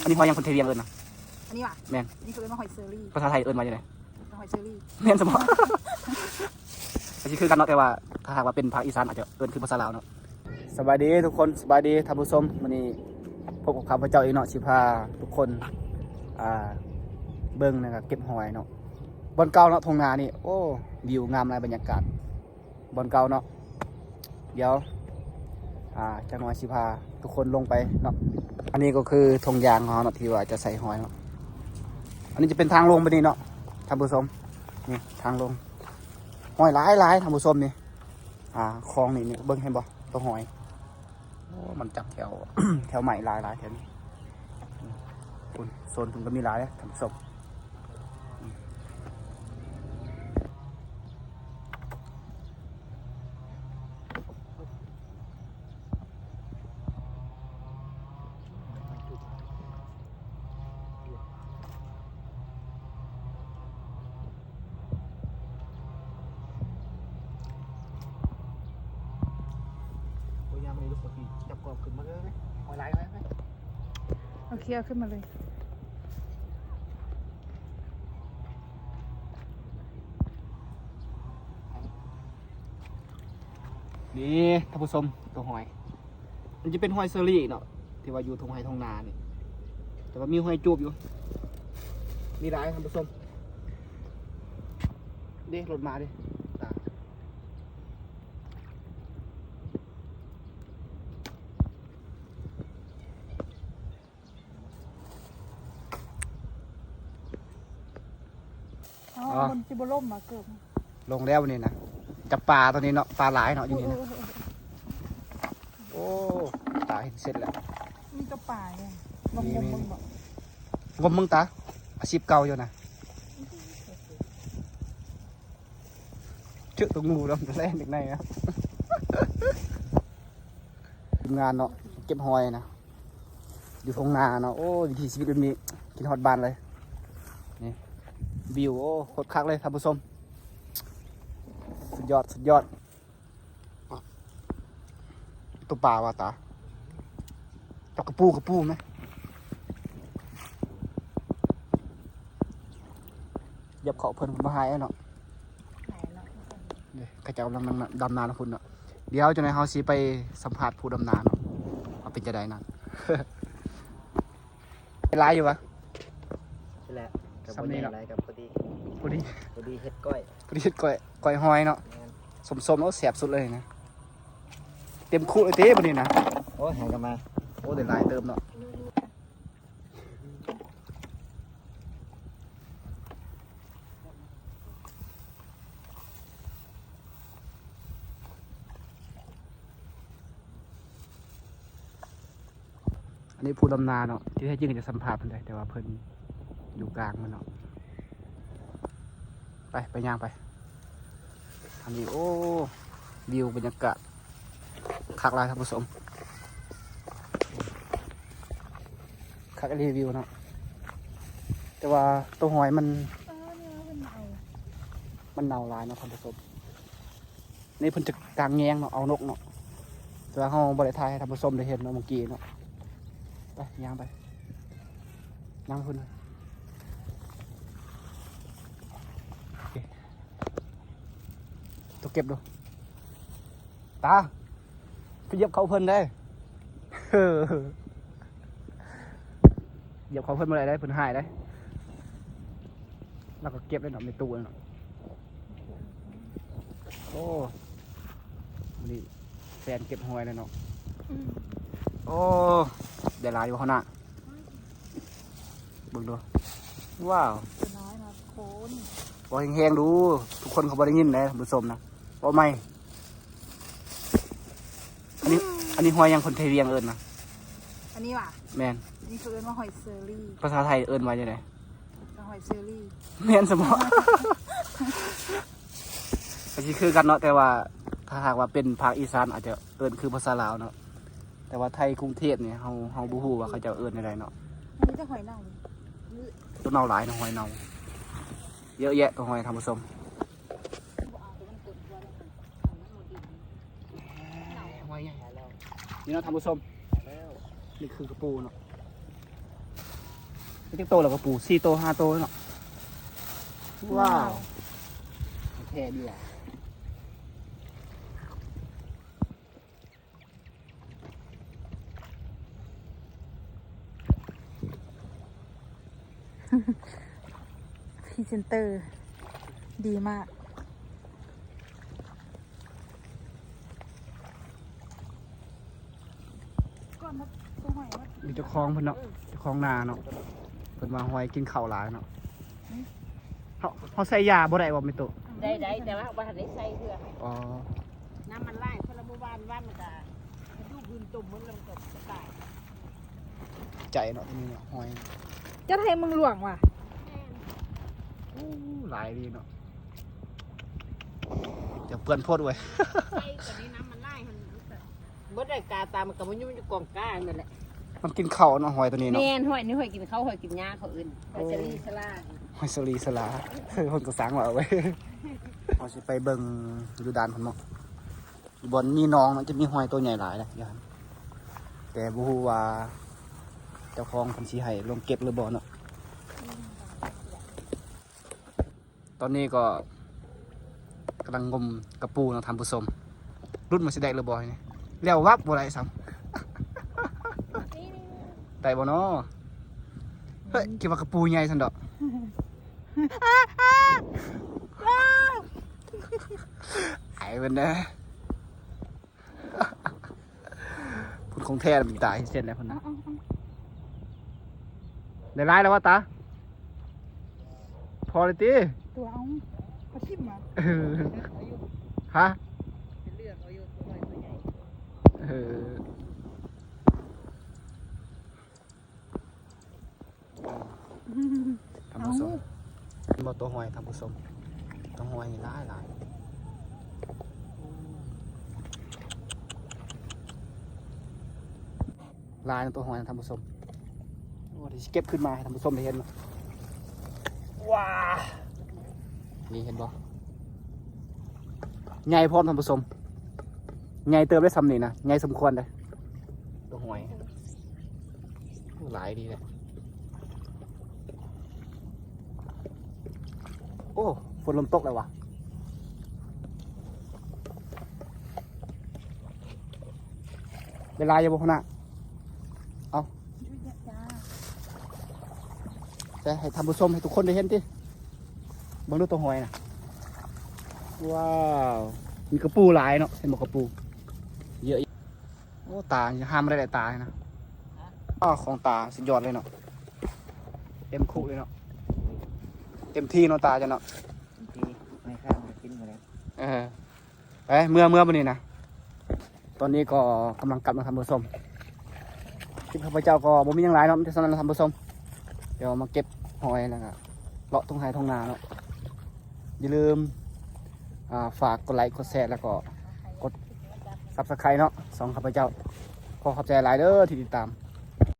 ອັນນີ້ຫອຍຫຍັງຄົນໄທວຽງເອີ້ນນະ? ອັນນີ້ຫວາ? ແມ່ນ. ອັນນີ້ເຂົາເອີ້ນວ່າຫອຍເຊີຣີ. ພາສາໄທເອີ້ນວ່າຈັ່ງໃດ? ຫອຍເຊີຣີ. ແມ່ນຊະບໍ? ກໍຊິຄືກັນເນາະ ແຕ່ວ່າຖ້າຫາກວ່າເປັນພາກອີສານອາດຈະເອີ້ນຄືພາສາລາວເນາະ. ສະບາຍດີທຸກຄົນ, ສະບາຍດີທ່ານຜູ້ຊົມ. ມື້ນີ້ພົບກັບຂ້າພະເຈົ້າອີກເນາະ, ຊິພາທຸກຄົນ ອ່າ ເບິ່ງ ແລ້ວກໍເກັບຫອຍເນາະ. ບ່ອນເກົ່າເນາະ, ທົ່ງນານີ້ ໂອ້ ວິວງາມຫຼາຍ, ບັນຍາກາດບ່ອນເກົ່າເນາະ. ດຽວ ອ່າ ຈັກໜ່ອຍຊິພາທຸກຄົນລົງໄປເນາະ. ອັນນີ້ກໍຄືຖົງຢາງຂອງເຮົາເນາະ ທີ່ວ່າຈະໃສ່ຫອຍເນາະ. ອັນນີ້ຈະເປັນທາງລົງໄປນີ້ເນາະທ່ານຜູ້ຊົມ, ນີ້ທາງລົງ. ຫອຍຫຼາຍໆທ່ານຜູ້ຊົມນີ້. ອ່າ ຂອງນີ້ ນີ້ເບິ່ງເຫັນບໍ່? ຕົວຫອຍ. ໂອ້ ມັນຈັບແຖວ ແຖວໄມ້ຫຼາຍໆແຖວນີ້. ພຸ້ນ ໂຊນພຸ້ນກໍມີຫຼາຍເດ້ທ່ານຜູ້ຊົມ. ໂອ້ຍ ຍາມນີ້ລູກ ປະຕິ ຈັບກອບຂຶ້ນມາເລີຍ ຫອຍຫຼາຍ ຫອຍຫຼາຍ. ໂອເຄ ເອົາຂຶ້ນມາເລີຍ. ນີ້ທ່ານຜູ້ຊົມ ຕົວຫອຍ ມັນຈະເປັນຫອຍເຊີຣີເນາະ ທີ່ວ່າຢູ່ທົ່ງໄຮ່ທົ່ງນານີ້, ແຕ່ວ່າມີຫອຍຈູບຢູ່ ມີຫຼາຍທ່ານຜູ້ຊົມ. ເດ້ ລົດມາເດ້. ອໍ ອໍ ມັນຊິບໍ່ລົ້ມຫວາ ເກີບ ລົງແລ້ວນີ້ນະ. ຈັບປາຕົວນີ້ເນາະ, ປາຫຼາຍເນາະຢູ່ນີ້ນະ. ເອີ ເອີ ເອີ ໂອ້ ຕາເຫັນເສັດແລ້ວ. ມີແຕ່ປາ ລອງງົມເບິ່ງບໍ? ງົມເບິ່ງຕາ, ອາຊີບເກົ່າຢູ່ນະ. ເຈີຕົວງູດຳແລ່ນຈາກໃນນະ. ທີມງານເນາະ ເກັບຫອຍນະ ຢູ່ທົ່ງນາເນາະ. ໂອ້ ວິຖີຊີວິດແບບນີ້ ຄິດຮອດບ້ານເລີຍ. ນີ້ ວິວ ໂອ້ ໂຄດຄັກເລີຍທ່ານຜູ້ຊົມ. ສຸດຍອດ ສຸດຍອດ. ຕົວປາວ່າຕາ ຈັບກະປູ ກະປູແມ. ຢຽບເຂົ້າເພິ່ນ ເພິ່ນບໍ່ໃຫ້ເນາະ. ເດ້ ເຂົາເຈົ້າກຳລັງດຳນານຳພຸ້ນເນາະ. ດຽວຈັ່ງໃດເຮົາຊິໄປສຳພາດຜູ້ດຳນາເນາະ ວ່າເປັນຈັ່ງໃດນັ້ນ. ເປັນຫຼາຍຢູ່ຫວາ? ນີ້ແຫຼະ ກໍບໍ່ໃຫຍ່ຫຼາຍ ກໍພໍດີ ພໍດີ ພໍດີເຮັດກ້ອຍ ພໍດີເຮັດກ້ອຍ ກ້ອຍຫອຍເນາະ. ແມ່ນ ສົ້ມໆ ໂອ້ ແຊບສຸດເລີຍນະ. ເຕັມຄຸເລີຍຕິບັດນີ້ນະ. ໂອ້ຍ ຫາກັນມາ ໂອ້ ໄດ້ຫຼາຍເຕີບເນາະ. ອັນນີ້ຜູ້ດຳນາເນາະ ທີ່ແທ້ຈິງຈະສຳພາດເພິ່ນໄດ໋ ແຕ່ວ່າເພິ່ນຢູ່ກາງມັນເນາະ. ໄປ ໄປ ຍ່າງໄປ. ອັນນີ້ ໂອ້ ວິວບັນຍາກາດຄັກຫຼາຍທ່ານຜູ້ຊົມ, ຄັກອີ່ຫຼີວິວເນາະ. ແຕ່ວ່າໂຕຫອຍມັນ ເອີ ນີ້ມັນເນົ່າ ມັນເນົ່າຫຼາຍເນາະທ່ານຜູ້ຊົມ. ນີ້ເພິ່ນຈະກາງແຍງເນາະ ເອົານົກເນາະ, ແຕ່ວ່າເຮົາບໍ່ໄດ້ຖ່າຍໃຫ້ທ່ານຜູ້ຊົມໄດ້ເຫັນເນາະ ເມື່ອກີ້ເນາະ. ໄປ ຍ່າງໄປ ຍ່າງໄປພຸ້ນ ໂຕເກັບດູ ຕາ ໄປຢຽບເຂົ້າເພິ່ນເດ້. ຢຽບເຂົ້າເພິ່ນບໍ່ໄດ້ເດ້ ເພິ່ນຮ້າຍເດ້. ລາວກໍເກັບໄດ້ເນາະ ໃນຕູ້ເນາະ. ໂອ້ ມື້ນີ້ແຟນເກັບຫອຍແລ້ວເນາະ. ອືມ ໂອ້ ໄດ້ຫຼາຍຢູ່ບໍ່ ຫົວໜ້າ? ເບິ່ງດູ ວ້າວ ຕົວນ້ອຍເນາະ ໂຄນ ເວົ້າແຮງໆດູ ທຸກຄົນເຂົາບໍ່ໄດ້ຍິນເດ້ທ່ານຜູ້ຊົມນະ. ເວົ້າໃໝ່ ອັນນີ້ ອັນນີ້ຫອຍຫຍັງຄົນໄທວຽງເອີ້ນນະ? ອັນນີ້ຫວາ? ແມ່ນ. ອັນນີ້ເຂົາເອີ້ນວ່າຫອຍເຊີຣີ. ພາສາໄທເອີ້ນວ່າຈັ່ງໃດ? ກໍຫອຍເຊີຣີ. ແມ່ນຊະບໍ? ກໍຊິຄືກັນເນາະ ແຕ່ວ່າຖ້າຫາກວ່າເປັນພາກອີສານອາດຈະເອີ້ນຄືພາສາລາວເນາະ, ແຕ່ວ່າໄທກຸງເທບນີ້ ເຮົາ ເຮົາບໍ່ຮູ້ວ່າເຂົາເຈົ້າເອີ້ນແນວໃດເນາະ. ອັນນີ້ແຕ່ຫອຍເນົ່າ ຕົວເນົ່າຫຼາຍເນາະ ຫອຍເນົ່າເຍອະແຍະ ຕົວຫອຍທ່ານຜູ້ຊົມ. ຫອຍໃຫຍ່ ນີ້ເນາະທ່ານຜູ້ຊົມ ນີ້ຄືກະປູເນາະ. ຈັກໂຕແລ້ວ ກະປູ ສີ່ໂຕ ຫ້າໂຕເນາະ. ວ້າວ ແທ້ດີວ່າ. ພຣີເຊັນເຕີດີມາກ. ມີເຈົ້າຂອງເພິ່ນເນາະ ເຈົ້າຂອງນາເນາະ ເພິ່ນວ່າຫອຍກິນເຂົ້າຫຼາຍເນາະ. ເຮົາ ເຮົາໃສ່ຢາບໍ່ໄດ້ບໍ່ແມ່ຕູ້? ໄດ້ ໄດ້ ແຕ່ວ່າເຮົາບໍ່ທັນໄດ້ໃສ່ເທື່ອ. ອໍ ນ້ຳມັນຫຼາຍ ເພິ່ນລະບໍ່ຫວ່ານ ຫວ່ານມັນກະກະດູກອື່ນຕົມໝົດ ແລ້ວມັນກະຕາຍ. ໃຈເນາະ ຕົວນີ້ເນາະ ຫອຍ. ຈັດໃຫ້ມຶງຫຼວງວ່າ. ໂອ້ ຫຼາຍດີເນາະ. ຈະເປື້ອນໂພດເວີຍ. ໃສ່ຕົວນີ້ນ້ຳມັນຫຼາຍຫັ້ນ ເບິດໄດ້ກາຕາ ມັນກະມາຫຍຸ້ງຢູ່ກອງການັ້ນແຫຼະ. ມັນກິນເຂົ້າເນາະ ຫອຍຕົວນີ້ເນາະ. ແມ່ນ ຫອຍນີ້ຫອຍກິນເຂົ້າ ຫອຍກິນຫຍ້າ ເຂົາເອີ້ນ ຫອຍສະລີສະຫຼາ. ຫອຍສະລີສະຫຼາ ເອີ ເພິ່ນກະສ້າງວ່າເອົາໄວ້. ເຮົາຊິໄປເບິ່ງຢູ່ດ່ານພຸ້ນເນາະ ຢູ່ບ່ອນມີໜອງເນາະ ຈະມີຫອຍໂຕໃຫຍ່ຫຼາຍເດ້ ແຕ່ບໍ່ຮູ້ວ່າເຈົ້າຂອງເພິ່ນຊິໃຫ້ລົງເກັບຫຼືບໍ່ເນາະ. ຕອນນີ້ກໍກຳລັງງົມກະປູເນາະທ່ານຜູ້ຊົມ. ລຸ້ນວ່າຊິໄດ້ຫຼືບໍ່ນີ້ ແລ້ວວັບບໍ່ໄດ້ຊ້ຳ. ໄດ້ບໍ່ເນາະ? ເຮີ້ຍ ຄິດວ່າກະປູໃຫຍ່ຊັ້ນດອກ. ໄອ້ເພິ່ນເດີ. ພຸ້ນຂອງແທ້ແລ້ວ ມັນຕາຍເຊັ່ນໃດພຸ້ນນະ. ເອົາໆໆ ໄດ້ຫຼາຍແລ້ວວະຕາ? ພໍແລ້ວຕິ? ຕົວເອົາ ເອົາຖິ້ມມາ. ເອີ ຮະ? ເປັນເລື່ອງເອົາຢູ່ ຕົວນ້ອຍຕົວໃຫຍ່. ເອີ. ທ່ານຜູ້ຊົມ ເອົ້າ ເຫັນບໍ່ ຕົວຫອຍທ່ານຜູ້ຊົມ ຕົວຫອຍນີ້ຫຼາຍໆ ຫຼາຍນະຕົວຫອຍນະທ່ານຜູ້ຊົມ. ໂອ້ ດຽວຊິເກັບຂຶ້ນມາໃຫ້ທ່ານຜູ້ຊົມໄດ້ເຫັນ. ວ້າ ນີ້ເຫັນບໍ່? ໃຫຍ່ພ້ອມທ່ານຜູ້ຊົມ ໃຫຍ່ເຕີບໄດ້ຊ່ຳນີ້ນະ ໃຫຍ່ສົມຄວນເດ້ ຕົວຫອຍ. ໂອ້ ຫຼາຍດີເດ້. ໂອ້ ຝົນເລີ່ມຕົກແລ້ວຫວາ. ໄດ້ຫຼາຍຢູ່ບໍ່ຫົວໜ້າ? ເອົາ ໃສ່ໃຫ້ທ່ານຜູ້ຊົມ ໃຫ້ທຸກຄົນໄດ້ເຫັນຕິ. ເບິ່ງດູຕົວຫອຍນະ. ວ້າວ ມີກະປູຫຼາຍເນາະ ເຫັນບໍ່ ກະປູເຍອະ. ໂອ້ ຕາຫ້າມບໍ່ໄດ້ແຫຼະ ຕານີ້ນະ. ອ້າວ ຂອງຕາສຸດຍອດເລີຍເນາະ ເຕັມຄຸເລີຍເນາະ ເຕັມທີ່ເນາະຕາເຈົ້າເນາະ. ເອີ ໄປເມືອ ເມືອບັດນີ້ນະ. ຕອນນີ້ກໍກຳລັງກັບນະທ່ານຜູ້ຊົມ. ຄລິບຂ້າພະເຈົ້າກໍບໍ່ມີຫຍັງຫຼາຍເນາະ ມີແຕ່ສ່ຳນັ້ນນະທ່ານຜູ້ຊົມ. ດຽວມາເກັບຫອຍ ແລ້ວກໍເລາະທົ່ງໄຮ່ທົ່ງນາເນາະ. ຢ່າລືມ ອ່າ ຝາກກົດໄລ ກົດແຊ ແລ້ວກໍກົດ Subscribe ເນາະ ຊ່ອງຂ້າພະເຈົ້າ. ຂໍຂອບໃຈຫຼາຍເດີທີ່ຕິດຕາມ.